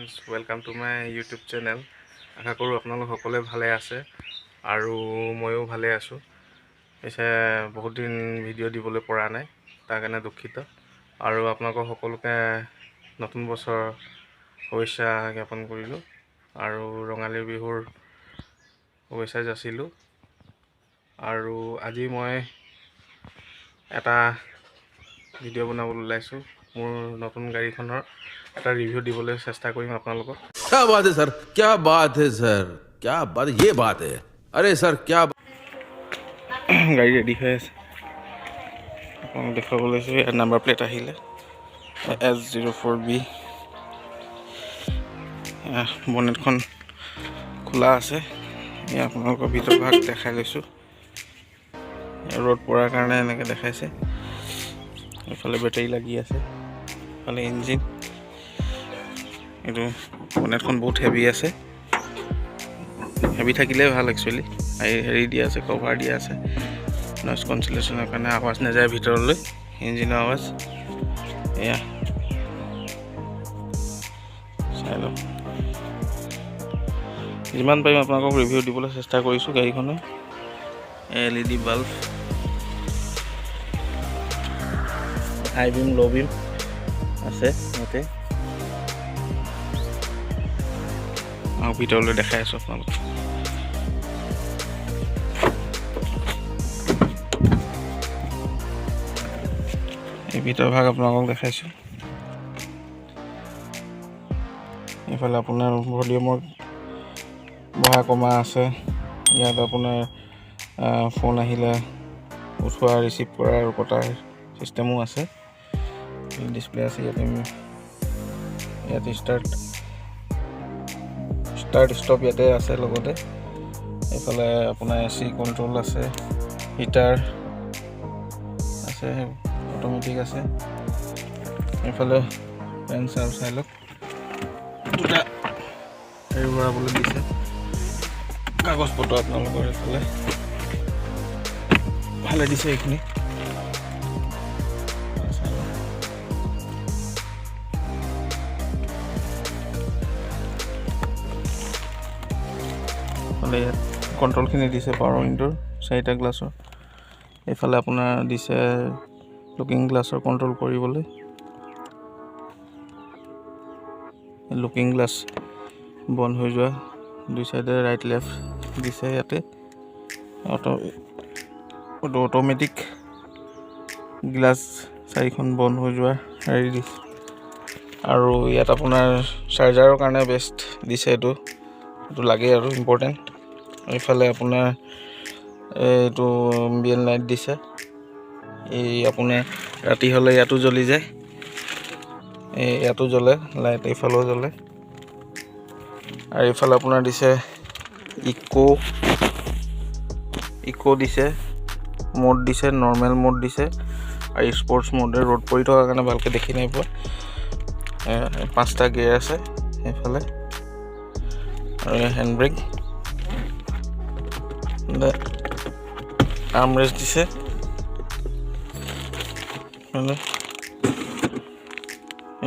Friends, welcome to my YouTube channel. আশা কৰোঁ আপোনালোক সকলোৱে ভালে আছে আৰু ময়ো ভালে আছোঁ। পিছে বহুত দিন ভিডিঅ' দিবলৈ পৰা নাই, তাৰ কাৰণে দুখিত। আৰু আপোনালোকক সকলোকে নতুন বছৰ শুভেচ্ছা জ্ঞাপন কৰিলোঁ আৰু ৰঙালী বিহুৰ শুভেচ্ছা যাচিলোঁ। আৰু আজি মই এটা ভিডিঅ' বনাবলৈ ওলাইছোঁ, মোৰ নতুন গাড়ীখনৰ এটা ৰিভিউ দিবলৈ চেষ্টা কৰিম আপোনালোকক। क्या बात है सर, क्या बात है सर, क्या बात, ये बात है। अरे सर, क्या গাড়ী ৰেডি হৈ আছে, আপোনাক দেখুৱাব লৈছোঁ। ইয়াত নাম্বাৰ প্লেট আহিলে S 04 B। বনেটখন খোলা আছে। এয়া আপোনালোকৰ ভিতৰ ভাগ দেখাই লৈছোঁ। ৰ'দ পৰাৰ কাৰণে এনেকৈ দেখাইছে। এইফালে বেটেৰী লাগি আছে, এইফালে ইঞ্জিন। এইটো বনেটখন বহুত হেভি আছে। হেভি থাকিলে ভাল একচুৱেলি। হেৰি দিয়া আছে, কভাৰ দিয়া আছে নইজ কেঞ্চেলেশ্যনৰ কাৰণে, আৱাজ নাযায় ভিতৰলৈ ইঞ্জিনৰ আৱাজ। এয়া চাই লওক। যিমান পাৰিম আপোনালোকক ৰিভিউ দিবলৈ চেষ্টা কৰিছোঁ গাড়ীখনৰ। LED bulb, high beam, low beam আছে ইয়াতে। আৰু ভিতৰলৈ দেখাই আছোঁ আপোনালোকক। এই ভিতৰ ভাগ আপোনালোকক দেখাইছোঁ। এইফালে আপোনাৰ ভলিউমৰ বঢ়া কমা আছে। ইয়াত আপোনাৰ ফোন আহিলে উঠোৱা, ৰিচিভ কৰা আৰু কটাৰ ছিষ্টেমো আছে। ডিছপ্লে আছে ইয়াতে। ইয়াত ষ্টাৰ্ট ষ্টাৰ্ট ষ্টপ ইয়াতে আছে। লগতে এইফালে আপোনাৰ এ চি কণ্ট্ৰল আছে, হিটাৰ আছে, অট'মেটিক আছে। এইফালে ফেন আৰু চাই লওক, দুটা হেৰি ভৰাবলৈ দিছে কাগজ পত্ৰ আপোনালোকৰ। এইফালে ভালে দিছে এইখিনি, চাই লওক। এইফালে ইয়াত কণ্ট্ৰলখিনি দিছে পাৱাৰ উইণ্ড'ৰ চাৰিটা গ্লাছৰ। এইফালে আপোনাৰ দিছে লুকিং গ্লাছৰ কণ্ট্ৰল কৰিবলৈ। লুকিং গ্লাছ বন্ধ হৈ যোৱা দুই চাইডে ৰাইট লেফ্ট দিছে ইয়াতে। অট'মেটিক গ্লাছ চাৰিখন বন্ধ হৈ যোৱা হেৰি দিছে। আৰু ইয়াত আপোনাৰ চাৰ্জাৰৰ কাৰণে বেষ্ট দিছে এইটো। এইটো লাগেই আৰু ইম্পৰ্টেণ্ট। এইফালে আপোনাৰ এইটো এম্বিয়েণ্ট লাইট দিছে। এই আপোনাৰ ৰাতি হ'লে ইয়াতো জ্বলি যায়, এই ইয়াতো জ্বলে লাইট, এইফালেও জ্বলে। আৰু এইফালে আপোনাৰ দিছে ইক' দিছে, মোড দিছে, নৰ্মেল মোড দিছে আৰু স্পৰ্টছ মোডে। ৰ'দ পৰি থকাৰ কাৰণে ভালকৈ দেখি নাই পোৱা। পাঁচটা গিয়েৰ আছে সেইফালে আৰু হেণ্ড ব্ৰেক, আৰ্ম ৰেষ্ট দিছে।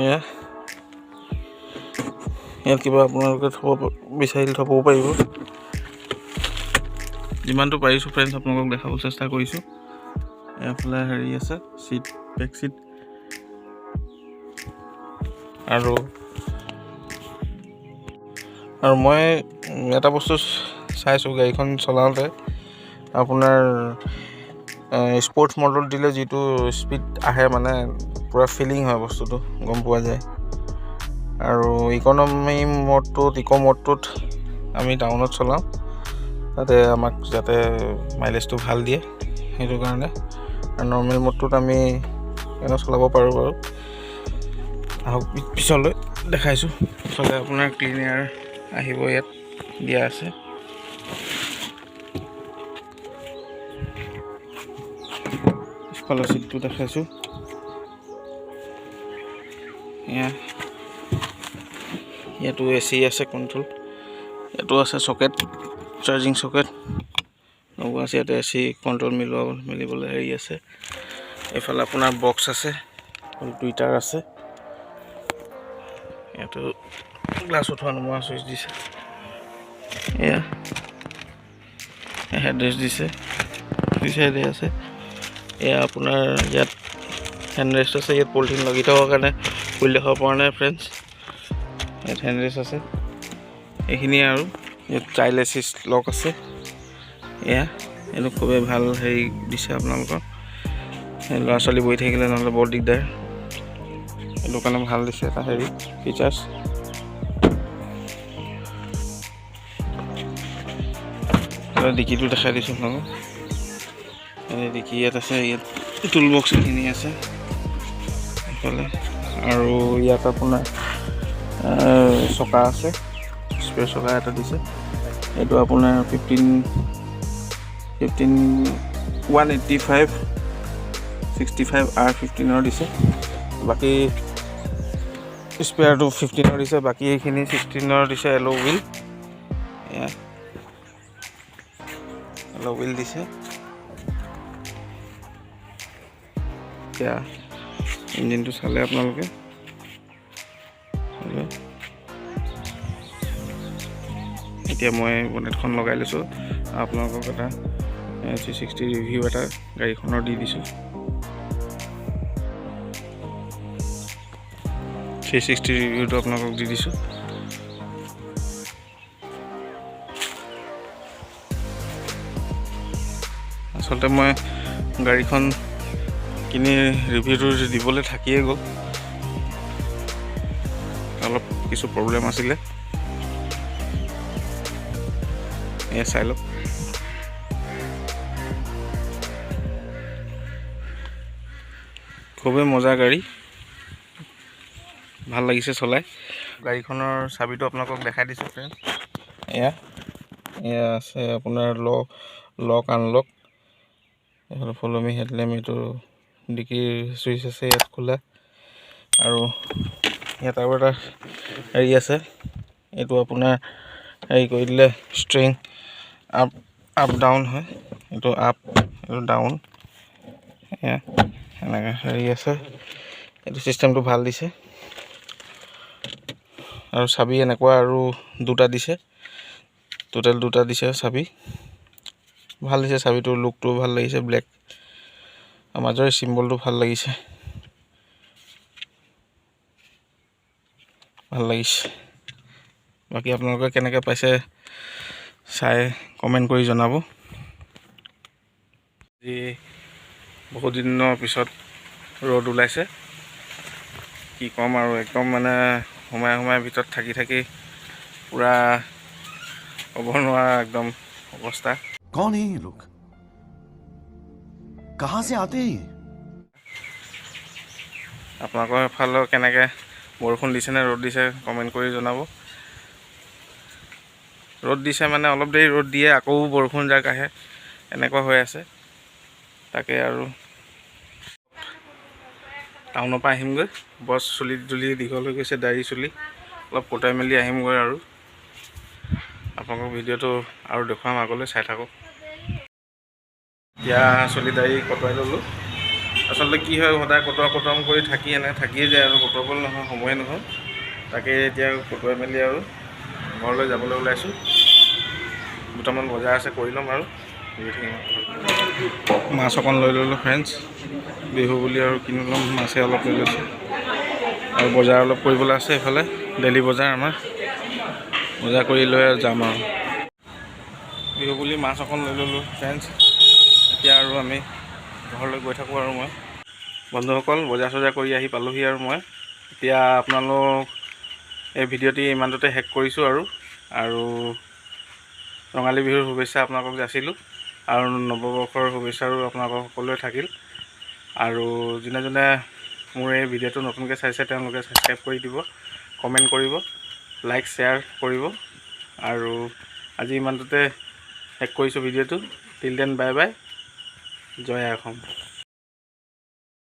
এয়া ইয়াত কিবা আপোনালোকে থ'ব বিচাৰিলে থ'বও পাৰিব। যিমানটো পাৰিছোঁ ফ্ৰেণ্ডছ, আপোনালোকক দেখাব চেষ্টা কৰিছোঁ। এইফালে হেৰি আছে, চিট, বেক চিট। আৰু মই এটা বস্তু চাইছোঁ গাড়ীখন চলাওঁতে, আপোনাৰ স্পৰ্টছ মডত দিলে যিটো স্পীড আহে, মানে পূৰা ফিলিং হয় বস্তুটো, গম পোৱা যায়। আৰু ইকনমি মডটোত, ইক' মডটোত আমি টাউনত চলাওঁ, তাতে আমাক যাতে মাইলেজটো ভাল দিয়ে সেইটো কাৰণে। আৰু নৰ্মেল মডটোত আমি এনেও চলাব পাৰোঁ বাৰু। আহক, পিছলৈ দেখাইছোঁ। পিছলৈ আপোনাৰ ক্লিন এয়াৰ আহিব, ইয়াত দিয়া আছে। পিছফালৰ চিটটো দেখাইছোঁ। এয়া ইয়াতো এ চি আছে কণ্ট্ৰল, ইয়াতো আছে চকেট, চাৰ্জিং চকেট লগোৱা আছে। ইয়াতে এ চি কণ্ট্ৰল মিলোৱা মিলিবলৈ হেৰি আছে। এইফালে আপোনাৰ বক্স আছে, টুইটাৰ আছে। ইয়াতো গ্লাছ উঠোৱা নমোৱা চুইচ দিছে। এয়া হেডৰেষ্ট দিছে, দুই চাইডে আছে। এয়া আপোনাৰ ইয়াত হেণ্ডৰেষ্ট আছে। ইয়াত পলিথিন লাগি থকাৰ কাৰণে খুলি দেখাব পৰা নাই ফ্ৰেণ্ডছ। ইয়াত হেণ্ডৰেষ্ট আছে, এইখিনিয়ে আৰু। ইয়াত চাইল্ড এচিষ্ট লক আছে। এয়া এইটো খুবেই ভাল হেৰি দিছে আপোনালোকৰ। এই ল'ৰা ছোৱালী বহি থাকিলে নহ'লে বৰ দিগদাৰ, সেইটো কাৰণে ভাল দিছে এটা হেৰি ফিচাৰ্ছ। ডিকিটো দেখাই দিছোঁ আপোনালোকক। এই ডিকি ইয়াত আছে, ইয়াত টুল বক্স এইখিনি আছে এইফালে। আৰু ইয়াত আপোনাৰ চকা আছে, স্পেয়াৰ চকা এটা দিছে। এইটো আপোনাৰ 15 15 185 65 R 15ৰ দিছে। বাকী স্পেয়াৰটো 15ৰ দিছে, বাকী এইখিনি 16ৰ দিছে। এলয় হুইল, এয়া এলয় হুইল দিছে। এতিয়া ইঞ্জিনটো চালে আপোনালোকে। এতিয়া মই বনেটখন লগাই লৈছোঁ, আপোনালোকক এটা 360 ৰিভিউ এটা গাড়ীখনৰ দি দিছোঁ। 360 ৰিভিউটো আপোনালোকক দি দিছোঁ। আচলতে মই গাড়ীখন কিনি ৰিভিউটো দিবলৈ থাকিয়ে গ'ল, অলপ কিছু প্ৰব্লেম আছিলে। এয়া চাই লওক। খুবেই মজা গাড়ী, ভাল লাগিছে চলাই। গাড়ীখনৰ চাবিটো আপোনালোকক দেখাই দিছোঁ ফ্ৰেণ্ড। এয়া আছে আপোনাৰ লক আনলক, এইফালে ফলমি হেডলেম্প, এইটো ডিকিৰ চুইচ আছে ইয়াত খোলা। আৰু ইয়াত আৰু এটা হেৰি আছে, এইটো আপোনাৰ হেৰি কৰি দিলে ষ্ট্ৰিং আপ ডাউন হয়, এইটো আপ এইটো ডাউন। এয়া এনেকৈ হেৰি আছে, এইটো চিষ্টেমটো ভাল দিছে। আৰু চাবি এনেকুৱা আৰু দুটা দিছে, টোটেল দুটা দিছে চাবি। ভাল দিছে চাবিটোৰ লুকটো ভাল লাগিছে, ব্লেক, মাজৰ চিম্বলটো ভাল লাগিছে, ভাল লাগিছে। বাকী আপোনালোকে কেনেকৈ পাইছে চাই কমেণ্ট কৰি জনাব। আজি বহুত দিনৰ পিছত ৰ'দ ওলাইছে, কি ক'ম আৰু, একদম মানে সোমাই সোমাই ভিতৰত থাকি থাকি পূৰা ক'ব নোৱাৰা একদম অৱস্থা। कौन है ये लोग, कहाँ से आते हैं ये? আপোনালোকৰ ফালেও কেনেকৈ বৰষুণ দিছে নে ৰ'দ দিছে কমেণ্ট কৰি জনাব। ৰ'দ দিছে মানে অলপ দেৰি ৰ'দ দিয়ে, আকৌ বৰষুণ জাক আহে, এনেকুৱা হৈ আছে। তাকে আৰু টাউনৰ পৰা আহিমগৈ, বছ চুলি তুলি দীঘল হৈ গৈছে, দাড়ি চুলি অলপ কটাই মেলি আহিমগৈ আৰু আপোনালোকক ভিডিঅ'টো আৰু দেখুৱাম, আগলৈ চাই থাকক। এতিয়া চুলি দাড়ি কটোৱাই ল'লোঁ। আচলতে কি হয়, সদায় কটোৱা কটোৱাম কৰি থাকি এনেকৈ থাকিয়ে যায় আৰু কটোৱাবলৈ নহয়, সময়ে নহয়। তাকে এতিয়া কটোৱাই মেলি আৰু ঘৰলৈ যাবলৈ ওলাইছোঁ। দুটামান বজাৰ আছে কৰি ল'ম আৰু গৈ থাকিম। মাছ অকণ লৈ ল'লোঁ ফ্ৰেণ্ডছ, বিহু বুলি আৰু কিনি ল'ম, মাছে অলপ লৈ লৈছোঁ। আৰু বজাৰ অলপ কৰিবলৈ আছে এইফালে, ডেইলি বজাৰ আমাৰ, বজাৰ কৰি লৈ আৰু যাম আৰু। বিহু বুলি মাছ অকণ লৈ ল'লোঁ ফ্ৰেণ্ডছ। এতিয়া আৰু আমি ঘৰলৈ গৈ থাকোঁ আৰু মই। বন্ধুসকল, বজাৰ চজাৰ কৰি আহি পালোহি আৰু মই। এতিয়া আপোনালোক এই ভিডিঅ'টি ইমানটোতে শেষ কৰিছোঁ আৰু ৰঙালী বিহুৰ শুভেচ্ছা আপোনালোকক যাচিলোঁ আৰু নৱবৰ্ষৰ শুভেচ্ছাও আপোনালোকক সকলোৱে থাকিল। আৰু যোনে যোনে মোৰ এই ভিডিঅ'টো নতুনকৈ চাইছে তেওঁলোকে ছাবস্ক্ৰাইব কৰি দিব, কমেণ্ট কৰিব, লাইক শ্বেয়াৰ কৰিব। আৰু আজি ইমানটোতে শেষ কৰিছোঁ ভিডিঅ'টো। টিল then bye bye, Jay I Assam.